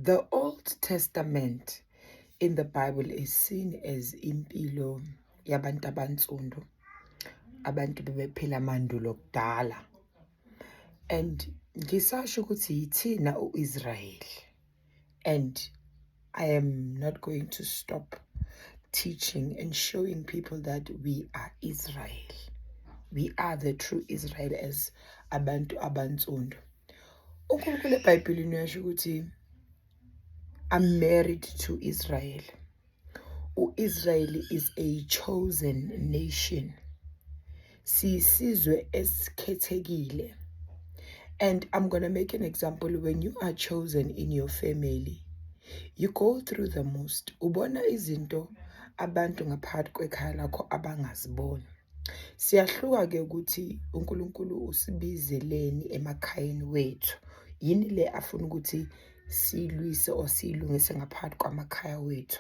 The Old Testament in the Bible is seen as impilo yabantu abansundu, abantu bebephila mandulo kudala. And ngisasho ukuthi yithina u-Israel, and I am not going to stop teaching and showing people that we are Israel. We are the true Israel as abantu abansundu. UNkulunkulu eBhayibhelini uyasho ukuthi, "I'm married to Israel." U-Israel is a chosen nation. Siyisizwe esikhethekile. And I'm going to make an example. When you are chosen in your family, you go through the most. Ubona izinto abantu ngaphakathi kwekhaya lakho abangaziboni. Siyahluka ke ukuthi uNkulunkulu usibizeleni emakhayeni wethu. Yini le afuna ukuthi siyilwise or siyilungise ngaphakathi kwamakhaya wethu?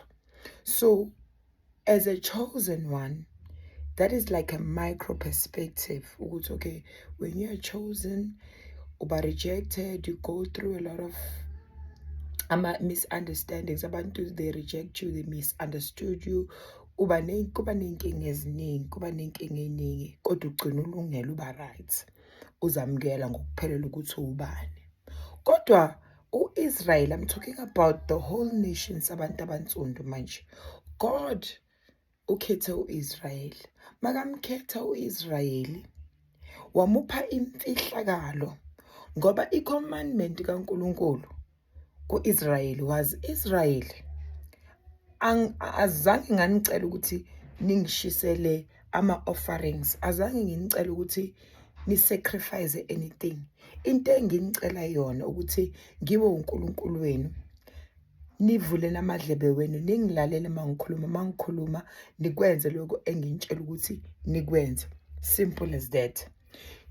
So as a chosen one, that is like a micro perspective ukuthi, okay, when you are chosen, uba rejected, you go through a lot of ama-misunderstandings. Abantu, they reject you, they misunderstood you. Uba kuba ney'nkinga eziningi, kuba ney'nkinga ey'ningi, kodwa ugcina ulungela, uba right, uzamukela ngokuphelele ukuthi uwubani. Kodwa u-Israel, I'm talking about the whole nation sabantu abansundu manje. God ukhethe u-Israel. Makamkhetha u-Israyeli, wamupha imfihlakalo, ngoba i-commandment kaNkulunkulu ku-Israyeli was, "Israel, azange nganicela ukuthi ningishisele ama-offerings, azange nginicela ukuthi ni-sacrifice anything. Into enginicela yona ukuthi ngibe uNkulunkulu wenu, nivule namadlebe wenu, ningilalele uma ngikhuluma, uma ngikhuluma nikwenze lokho enginitshela ukuthi nikwenze." Simple as that.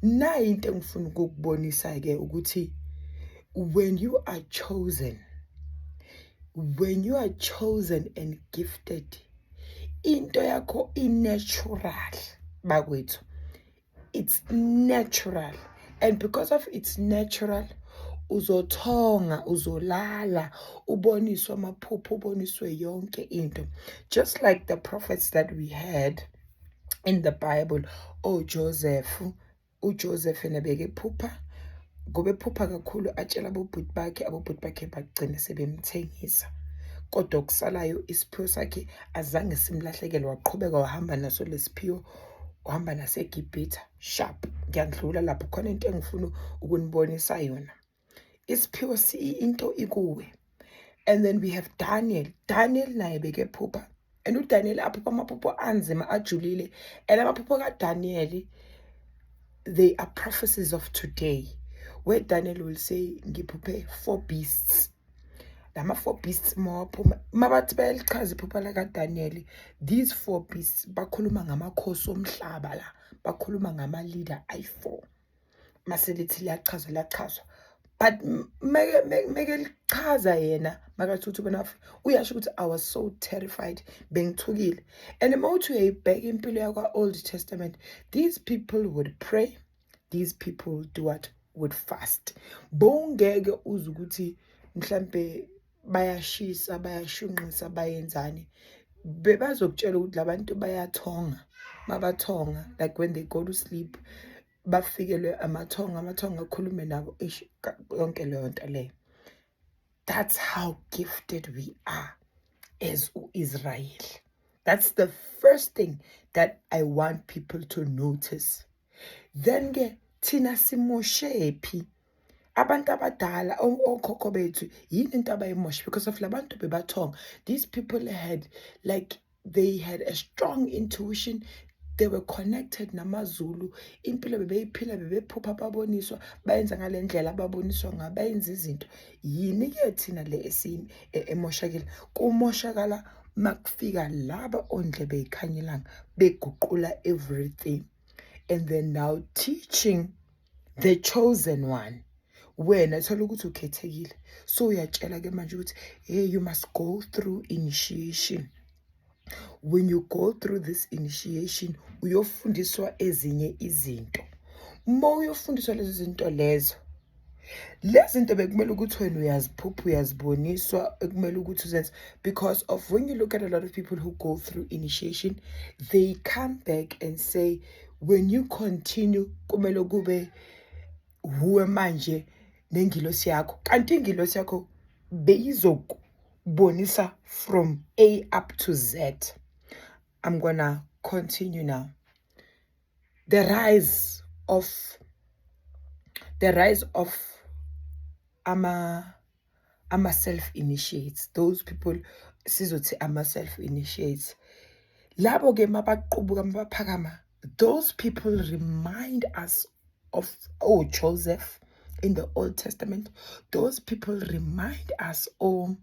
Nayi into engifuna ukukubonisa-ke, ukuthi when you are chosen, when you are chosen and gifted, into yakho i-natural, bakwethu. It's natural, and because of it's natural, uzothonga, uzolala uboniswe amaphupho, uboniswe yonke into, just like the prophets that we had in the Bible. Oh, Joseph, uJoseph yena bekephupha, ngoba ephupha kakhulu, atshela abobhuti bakhe, abobhuti bakhe bagcine sebemthengisa. Kodwa okusalayo, isiphiwo sakhe azange simlahlekele, waqhubeka wahamba naso lesiphiwo, uhamba naseGibhithe. Sharp, ngiyandlula lapho, khona into engifuna ukunibonisa yona. Isiphiwo into ikuwe. And then we have Daniel. Daniel naye bekephupha, and uDaniel aphupha amaphupho anzima, ajulile, and amaphupho kaDaniel, they are prophecies of today, where Daniel will say, "Ngiphuphe four beasts." Lama four beasts mawaphuma, mabathi bayalichaza iphupha lakaDaniel, these four beasts bakhuluma ngamakhosi omhlaba la, bakhuluma ngama-leader ayi-four. Mase lithi liyachazwa, liyachazwa, but meke lichaza yena, makathi uthi ubona, uyasho ukuthi, "I was so terrified, bengithukile." And uma uthi uyayibheka impilo yakwa-Old Testament, these people would pray, these people do what? Would fast. Bowungeke uze ukuthi mhlambe bayashisa, bayashunqisa, bayenzani. Bebazokutshela ukuthi labantu bayathonga, mabathonga, like when they go to sleep, bafikelwe amathonga, amathonga akhulume nabo. Eish, yonke leyo nto leyo. That's how gifted we are as u-Israel. That's the first thing that I want people to notice. Then ke thina simoshephi? Abantu abadala, okhokho bethu, yini into abayimosha? Because of labantu bebathonga, these people had, like, they had a strong intuition. They were connected namaZulu. Impilo bebeyiphila, bebephupha, baboniswa, bayenza ngale ndlela ababoniswa ngayo, bayenza izinto. Yini-ke thina le emoshakele? Kumoshakala makufika laba ondlebe yikhanyilanga, beguqula everything, and then now teaching the chosen one. Wena thola ukuthi ukhethekile, so uyatshela ke manje ukuthi, hey, you must go through initiation. When you go through this initiation, uyofundiswa ezinye izinto. Uma uyofundiswa lezo zinto lezo, Lezi zinto bekumele ukuthi wena uyaziphupha, uyaziboniswa, ekumele ukuthi uzenze, because of when you look at a lot of people who go through initiation, they come back and say when you continue, kumele kube wuwe manje nengilosi yakho, kanti ingilosi yakho beyizokubonisa from A up to Z. I'm gonna continue now. The rise of ama self initiates, those people sizothi ama self initiates, labo ke mabaqubuka, mabaphakama, those people remind us of, oh, Joseph in the Old Testament. Those people remind us, oh,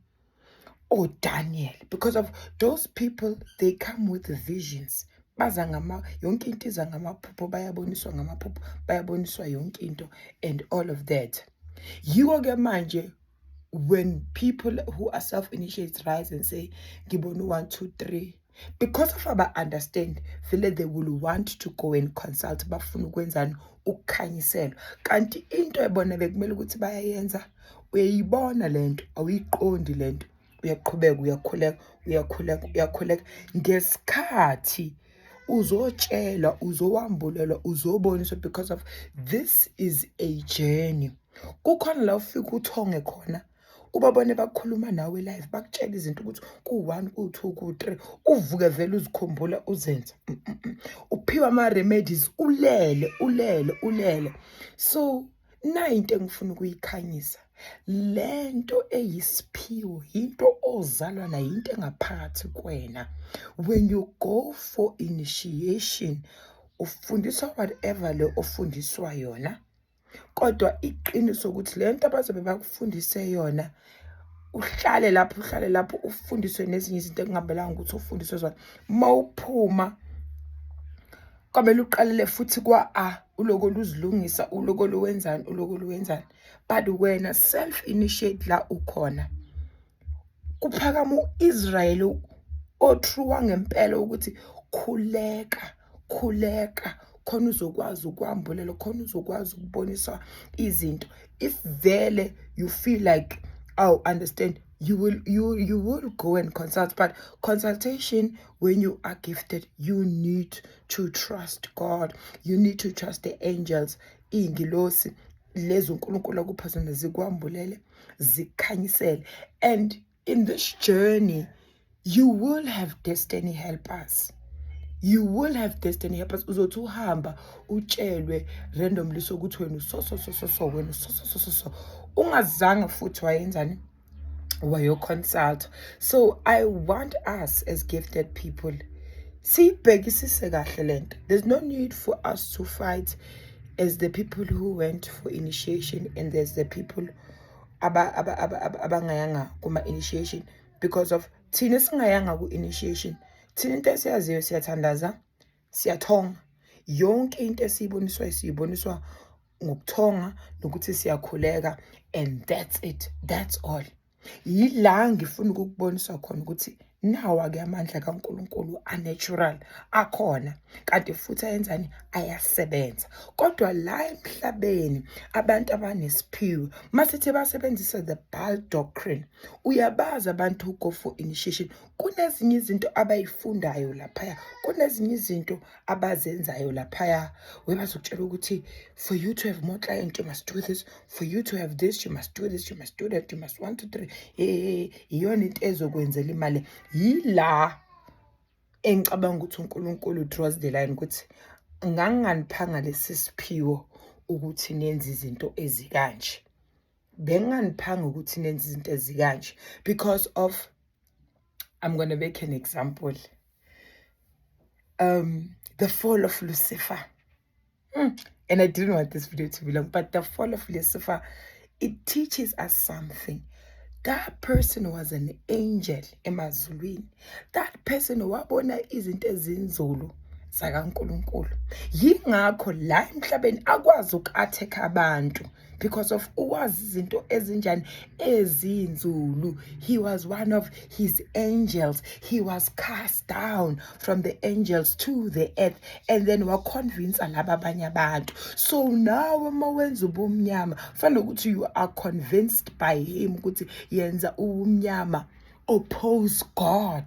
Daniel, because of those people, they come with visions. Baza ngama yonke into iza ngamaphupho, bayaboniswa ngamaphupho, bayaboniswa yonke into and all of that. Yiko ke manje when people who are self-initiates rise and say, "Ngibona u-1 2 3," because of aba-understand vele, they will want to go and consult, bafuna ukwenzani? Ukukhanyiselwa. Kanti into ebona bekumele ukuthi bayayenza, uyayibona lento, awuyiqondi lento, uyaqhubeka, uyakhuleka, uyakhuleka, uyakhuleka. Ngesikhathi uzotshelwa, uzowambulelwa, uzoboniswa, because of this is a journey. Kukhona la ufika uthonge khona, ubabone bakhuluma nawe live, bakutshela izinto ukuthi ku-one, ku-two, ku-three, uvuke vele uzikhumbula uzenze. Uphiwe ama-remedies ulele, ulele, ulele. So nayi into engifuna ukuyikhanyisa: lento eyisiphiwo into ozalwa nayo, into engaphakathi kuwena. When you go for initiation, ufundiswa whatever le ofundiswa yona, kodwa iqiniso ukuthi le nto abazobe bakufundise yona, uhlale lapho, uhlale lapho, ufundiswe nezinye izinto ekungahambelanga ukuthi ufundiswe zona. Mawuphuma, kwamele uqalele futhi kwa-A, uloko luzilungisa, uloko luwenzani, uloko luwenzani. But wena self initiate, la ukhona kuphakama u-Israyeli o-true wangempela ukuthi khuleka, khuleka, khona uzokwazi ukwambulela, khona uzokwazi ukuboniswa izinto. If vele you feel like, "Oh, understand," you will go and consult. But consultation, when you are gifted, you need to trust God, you need to trust the angels, iy'ngilosi lezi uNkulunkulu akupha zona, zikwambulele, zikukhanyisele. And in this journey you will have destiny helpers, you will have destiny helpers. Uzothi uhamba, utshelwe randomly sokuthi wena so so so so so, wena so so so so so, ungazange futhi wayenzani, wayo-consult. So I want us as gifted people siyibhekisise kahle lento. There's no need for us to fight as the people who went for initiation and there's the people abangayanga kuma-initiation, because of thina singayanga ku-initiation, thina into esiyaziyo, siyathandaza, siyathonga. Yonke into esiyiboniswayo, siyiboniswa ngokuthonga nokuthi siyakhuleka, and that's it, that's all. Yila ngifuna ukukubonisa khona ukuthi nawa-ke amandla kaNkulunkulu a-natural akhona, kanti futhi ayenzani? Ayasebenza. Kodwa la emhlabeni abantu abanesiphiwo, masithi basebenzisa the Baal doctrine, uyabazi abantu who go for initiation, kunezinye izinto abayifundayo laphaya, kunezinye izinto abazenzayo laphaya. Webazokutshela ukuthi for you to have more client, you must do this, for you to have this, you must do this, you must do that, you must one two three. Iyona into ezokwenzela imali. Yila engicabanga ukuthi uNkulunkulu draws the line ukuthi nganginganiphanga lesi siphiwo ukuthi nenze izinto ezikanje, benginganiphanga ukuthi nenze izinto ezikanje, because of, I'm gonna make an example, the fall of Lucifer. And I didn't want this video to be long, but the fall of Lucifer, it teaches us something. That person was an angel emazulwini. That person wabona izinto ezinzulu zakaNkulunkulu, yingakho la emhlabeni akwazi uku-attack abantu. Because of uwazi izinto ezinjani ezinzulu. He was one of his angels. He was cast down from the angels to the earth and then waconvince laba abanye abantu. So nawe uma wenza ubumnyama, fanele ukuthi you are convinced by him ukuthi yenza ubumnyama, oppose God,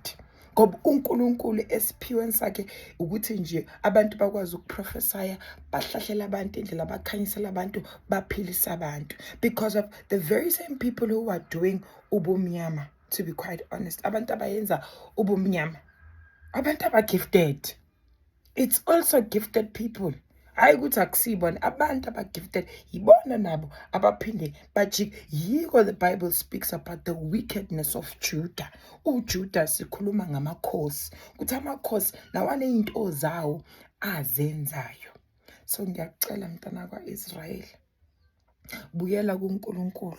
ngoba uNkulunkulu esiphiweni sakhe ukuthi nje abantu bakwazi ukuprophesaya, bahlahlela abantu indlela, bakhanyisela abantu, baphilisa abantu. Because of the very same people who are doing ubumnyama, to be quite honest, abantu abayenza ubumnyama, abantu aba-gifted, it's also gifted people. Hhayi ukuthi akusibona abantu aba-gifted, yibona nabo abaphinde bajike. Yiko the Bible speaks about the wickedness of Judah. UJudah, sikhuluma ngamakhosi, ukuthi amakhosi nawaney'nto zawo azenzayo. So ngiyakucela, mntana kwa-Israyeli, buyela kuNkulunkulu.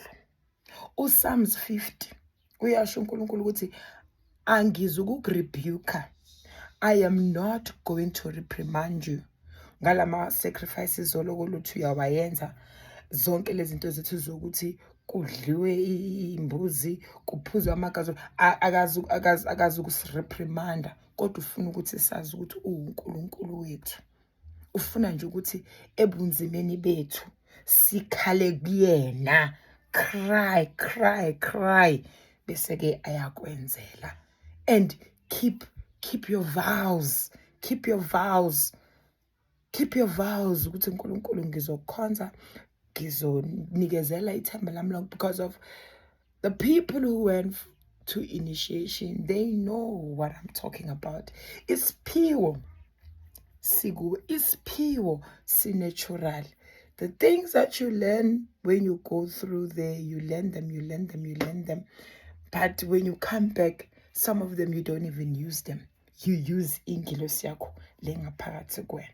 UPsalms 50 uyasho uNkulunkulu ukuthi angizukukurebuka, I am not going to reprimand you ngalama sacrifices oloko luthi uyawayenza, zonke lezi zinto zethu zokuthi kudliwe imbuzi, kuphuzwe amagazi. Akazi ukusireprimanda, kodwa ufuna ukuthi sazi ukuthi uwuNkulunkulu wethu. Ufuna nje ukuthi ebunzimeni bethu sikhale kuyena, cry, cry, cry, bese-ke ayakwenzela. And keep your vows, keep your vows, keep your vows ukuthi uNkulunkulu ngizokhonza, ngizonikezela ithemba lami lonke. Because of the people who went to initiation, they know what I'm talking about. Isiphiwo sikuwe, isiphiwo si-natural. The things that you learn when you go through there, you learn them, you learn them, you learn them, but when you come back, some of them you don't even use them. You use ingilosi yakho le ngaphakathi kuwena.